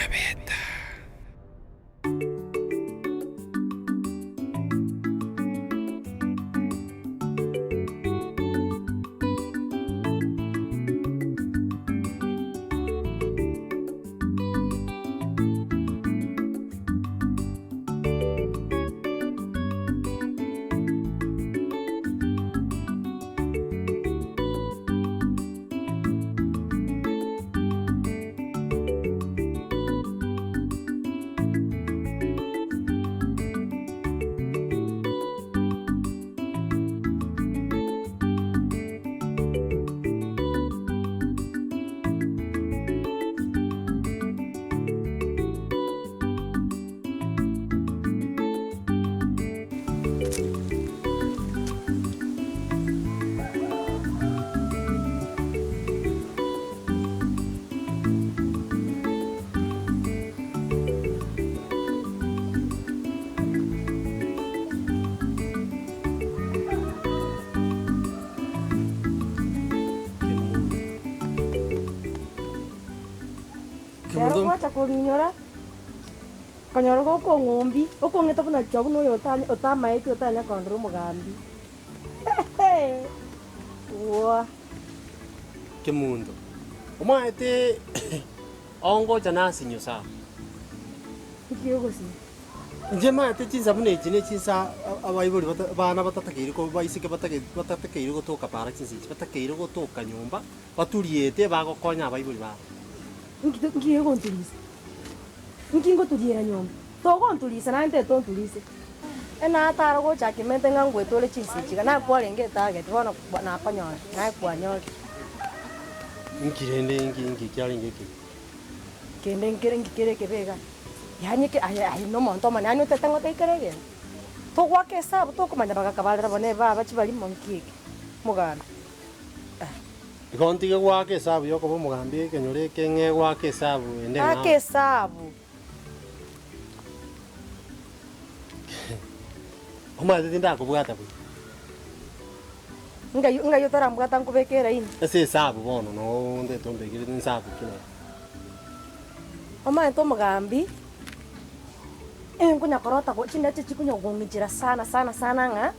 Nyabeta. Ekero gwacha korinyora, konyora gokong'ombi, okong'eta buna chwa buna oyo otanya otamaeti otanya kondora omogambi. Wooa. Kemunto, Omanyete ongocha nasinyo sana. Nki ogosinya? Inche maete chinsa buna echi ne chinsa abaibori bata abana batatakeire ko baiseke batagete batatakeire gotoka para chinsa echi, batakeire gotoka nyomba, baturiete bagokonya abaibori babo. Nki to nki egonturisa? Nki ngoturiera nyomba? Togonturisa naende tonturise. Enataro gocha kimente ng'a ngwetore chinsa echi iga, nakwarenge etarget bono nakonyora, naye kwanyorire. Nki rende nki nki kiarenge ekibe? Kende nkere nki kere ekebe iga? Yaani eke aye aye nomonto omonene yaani otete ng'a otaikere egento. Togoaka esabu tokomanya bagaka barera bono ebaba chibarimo nki eke? Mogambi eh. Igo ntige goaka esabu yokoba omogambi ekenyoro eke ng'e goaka esabu ende ng'ao. Aka esabu. Omanyete tindakobwata buya. Ngai ngai otarambwata nkobeke eraini. Ase esabu bono noo ondete ombekere nsabu ki nere. Omanyete omogambi, nkonya korota go chindache chikonya gong'ichera sana sana sana ng'a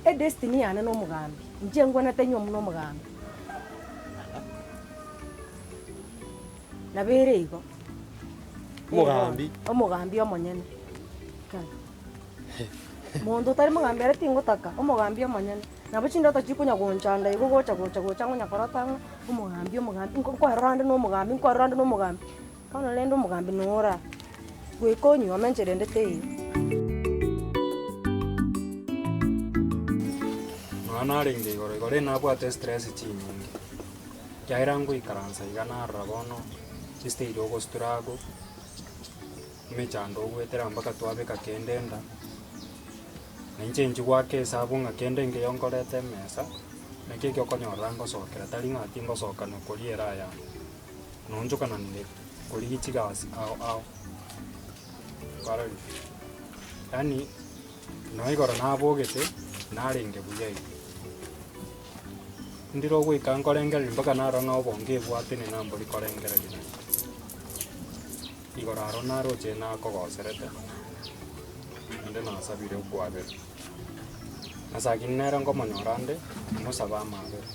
edestiny yane na omogambi, inche ngwenerete nywe buna omogambi. Nabo ere igo. Omogambi? Omogambi omonyene. Monto otari mogambi ere tingotaka, omogambi omonyene. Nabo chindoto chikonya gonchanda igo gocha gocha gocha ngonya korota ng'a omogambi omogambi, nko nkoerora ande na omogambi nkoerora ande na omogambi, bono rende omogambi noro aa, goika onyuome enchera ende teiyo. Nonya narenge igoro igoro nabwate estress chinyinge, ekiagera ngoikaransa iga narora bono chistage ogostruggle. Emechando ogoetera mpaka twabeka kende enda, na inche inche goaka esabu ng'a kende nkeyo nkorete emesa, naki ekio okonyorora ngosokera tari ng'a tingosoka na koria era yane, noonchokananire korigia chigasi ao ao, kwarorire. Yaani nonya igoro nabogete, narenge buya iga, ndire ogoika nkorengereria mpaka narora ng'a obongo ebwate nina mbori korengereria naende. Igoro aro naroche nakogoserete, naende nasabire okwabera. Na sakini nere nkomonyora nde, mosabe amabera.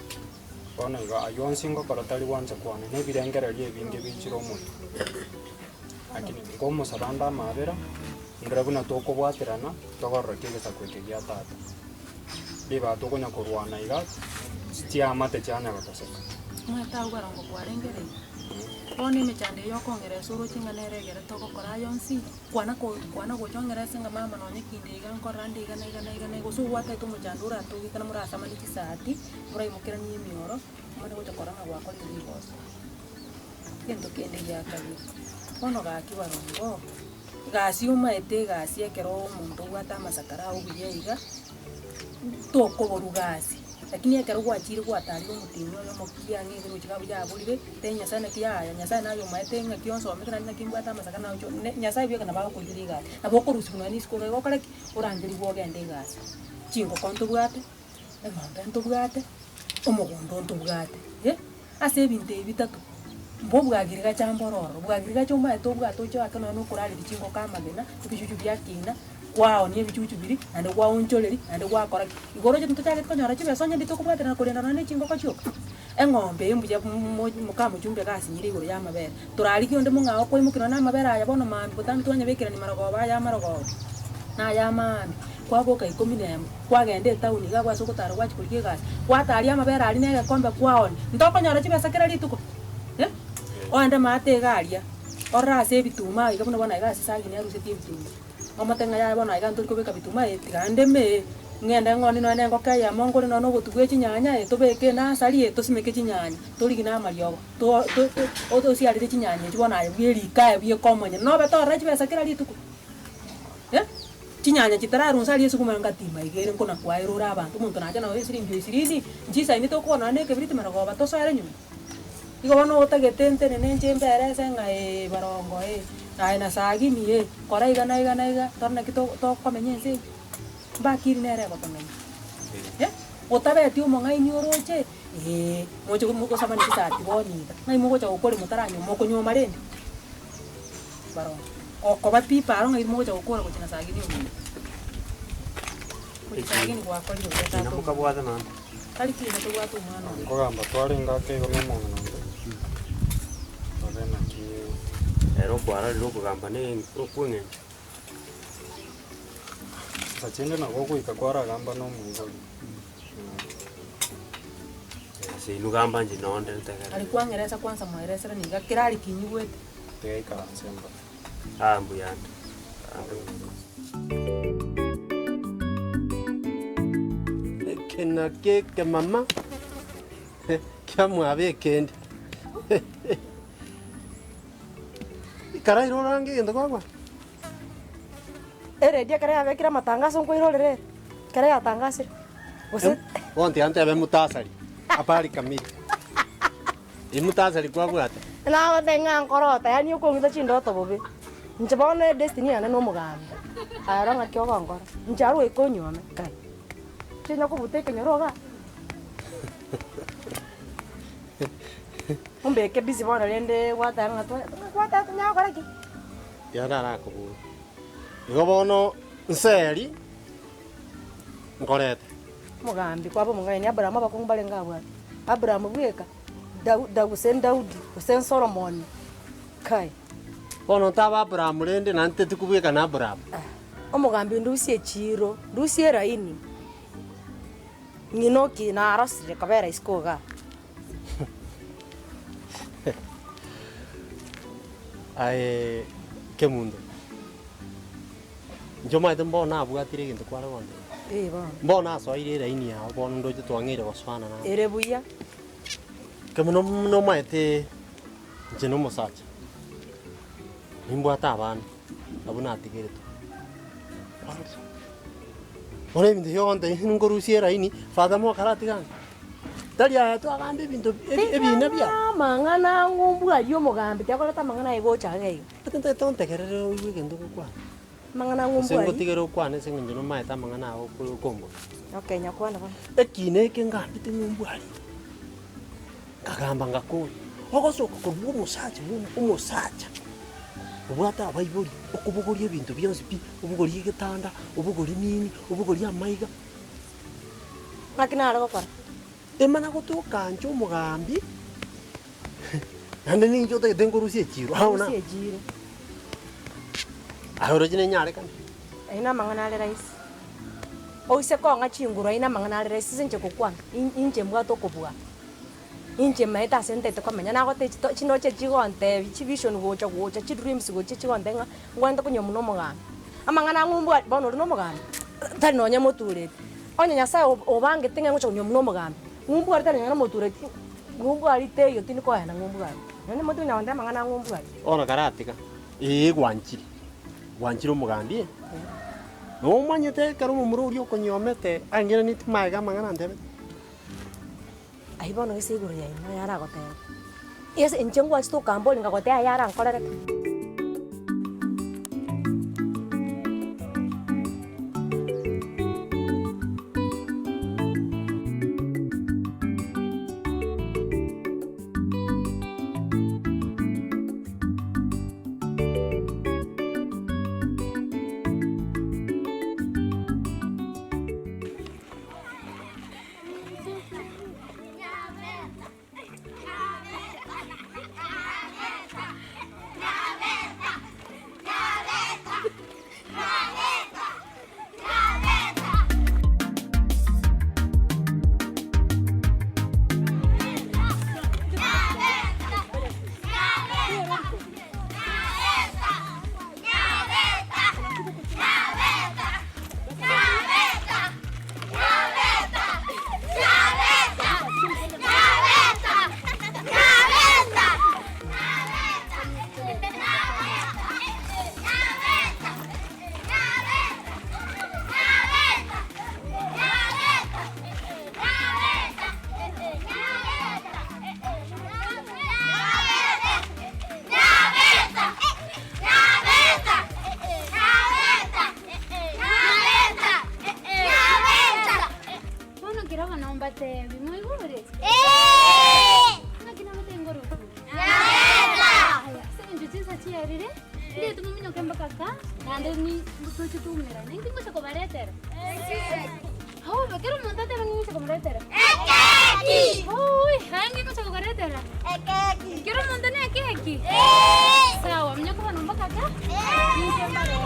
Bono igo ayio onsi ngokora tari gwancha kwane, na ebirengererio ebinge bichire omotwe. Lakini nkomosaba nde amabera, ndore buna tokobwaterana, togororokie egesaku eke gia tata. Ribaga tokonya korwana iga, chiamate chianya gotoseka. Omanyete agwo barongo kwarengereire. Bono emechando eye okong'era ase oroche ng'a nere egere togokora aya onsi, kwana ko kwana gocha ong'era ase ng'a mama nonye kinde iga nkorora nde iga na iga na iga na iga gose obwataete omochando oratogete na morasamane chisati, moraimokeranie emioro, omanye gocha korora ng'a gwakorire rigoso. Egento kende gia kabere, bono gaki barongo, egasi omaete egasi ekero omonto obwate amasakara ao buya iga, tokoborwa gasi. Lakini ekero gwachire gwatarire omotienyi oyo omokia ang'e igoro gochia iga yaborire, tebia Nyasaye naki yaya, Nyasaye naye omaete ng'aki onsomete naende naki mbwate amasakara naye oche ne Nyasaye bweka nabo agokorigeria egasi. Nabo okorusiwa nonya na isiko iga ogokora ki? Orangerigwe ogende egasi. Chingoko ntobwate, eng'ombe ntobwate, omogondo ntobwate eh, ase ebinto ebi bitato. Mbobwagirigacha mboro ororo, bwagirigacha omaete obwate oche oake nonya na okorareria chingoko amagena, ebichuchu biakina, kwaonia ebichuchu biria, naende gwaonchoreria, naende gwakora ki. Igoro oche ntochagete konyora chibesa onye nditokobwaterana korenda nonya na echingoko chioka. Eng'ombe eye mbuya mo mokamochumbe gasinyire igoro ya amabere, torarigie onde mong'ao koimokia nonya na amabere aya bono maambia botambe twanyabekerania marogoba aya amarogoba, na aya maambia, kwaboka ikomi na emo, kwagenda etown iga abwo ase ogotara gwachia korigia egasi, gwataria amabere aria na egekombe kwaonia, ntokonyora chibesa kera rituko eh? Oende maate iga aria, orore ase ebituma iga buna bono iga ase sagini arusetie ebituma, omote ng'a yaya bono iga ntori kobeka bituma eh, tiga ndeme eh, ng'ende ng'onie nonya na engoko eyemo ngore nonya na obotu bwe chinyanya eh, tobeke enasari eh, tosimeke chinyanya, torigie na amariogo, to to to osiarere chinyanya echio bono aye bwerike aye bweka omonyene, nobe torore chibesa kera rituko eh. Chinyanya chitararunsa aria esuguma ngatima iga ere nkona kwaera ore abanto, omonto nacha nao esiringi o isirini, nchisaini tokogora nonya na ekebiriti marogoba tosoere nyuma. Igo bono otagete ntenene inche mbere ase ng'a ee barongo ee, aye na sagini ee, kora iga na iga na iga, tore naki to tokomenya ense eye. Mbakiri nere egotomenya eh, otabeti omong'aini oroche ee, moche gosabana chisati bono iga, ng'ai mogocha gokora motaranywa mokonyuoma rende? Barongo. Okoba pi paro ng'ai mogocha gokora gochia na sagini ominto. Gochia sagini gwakorire buya tata Kina ominto. mokabwate naende. Tari kina tobwate omwana oyo. Nkogamba twarenge ake igo na omong'ina onde, babe naki. Ere okwararire okogamba ne okweng'encho. Sasa chinde nabo ogoika kwaragamba na omoibori. Ase inwe gamba inche nonde ntegerere. Aria kwang'eresa kwanza mweresera niga kera aria kinyigwete. Tiga ikaranse mbae. Ah mbuyande. Ande Eke nakio ekemama kiamwaba ekende. Ikara ira orange egento kwagwa. Eredio ekero yabekire amatangaso nkoirorera ere, ekero yatangasire, gose. Bono tiga ntebe mutasari, habari kamili. Emutasari kwabwate. Nagotebia ng'a nkorota, yaani okong'ita chindoto bobe. Inche bono edestiny yane na omogambi, aye oro ng'aki ogonkora, inche arwe goika onyuome, kai. Nchinya kobuta ekenyoro igaa. Ombeke busy bono rende gwateba ng'a twa gwateba tonyare gokora ki? Tiga narakobua. Igo bono nseri nkorete. Omogambi kwaba omong'aini, Abrahamu abakungu mbarenge abwate, Abrahamu bweka, Dau Dau gose Daudi, gose Solomoni, kai. Bono ntaba Abrahamu rende, naende tetikobweka na Abrahamu. Omogambi ndusie chiiro, ndusie eraini, ng'ina oki narosire kobera isiko igaa. Aye Kemunto, inche omanyete mbono nabwatire egento kware gontebia. Ee bono. Mbono nasoeire eraini yao bono ndoche twang'eire gosoana naye. Ere buya. Kemunto nomaete inche na omosacha, nimbwate abana, abwo natigeretwe. Bono ebinto ebi ogontebia nkorusie eraini, father mokaratiga anga. Tari aya twagamba ebinto ebiina biao. Ting'ana amang'ana ang'o mbwaria omogambi, tiakoreta amang'ana aye gocha iga iga. Ntagete ontegerere oigwe egento ngokwana. Amang'ana ang'o Gose mbwaria. ngotigere okwane ase eng'encho nomaete amang'ana ao okombora. Okay, nyakwana bono. Ekiina eke ngambete ng'o mbwaria, nkagamba ngakora, ogosoka korwa omosacha bwa omosacha, obwate abaibori, okobogoria ebinto bionsi pi, obogorie egetanda, obogorie nini, obogorie amaiga. Naki nare gokora? Emana gotoka inche omogambi, naende ninche otagete nkorusie echiiro. Ao na. Rusia echiiro. Aye oroche nenyarekane. Ayio namang'ana are rahisi. Oise kong'a chinguru ayio namang'ana are rahisi ase inche gokwana, inche mbwate okobua. Inche maete ase ntagete komenya, nagotebi chito chindoche chigontebia chivision gocha gocha chidreams gochia chigontebia ng'a ngwenerete konywa buna omogambi. Amang'ana ang'o mbwate bono ore na omogambi, tari nonye motureti. Onye Nyasaye obangete ng'a ngocha konywa buna omogambi, ng'umbwari tari nonye na omotureti, ng'umbwari teiyo tindi koenda ng'umbwari. Nonye motwe konya gontebia amang'ana ang'o mbwati. Bono karatiga, ee gwanchire, gwanchire omogambi eh. Nomanyete ekero omomura oria okonyomete ang'iranetie magega amang'ana antebete. Ayio bono gese igoro yaino ayaragotebe. Ase inche ngwachete okamboria ngagotebia aya arankorerete. Mwaigure? Ng'aki namate ngoroku? Aya, ase eng'encho chinsa chiarire, ndete mominyoke mpaka ka, naende ni toche toumerane. Inki ngocha kobaretera? Obe, kera omonto atebe ng'a ngocha komoretera? Oi, aye ng'ai ngocha kokoretera? Kera omonto ne ekeki? Sawa, minyoka bono mpaka ka, ninche mbarete.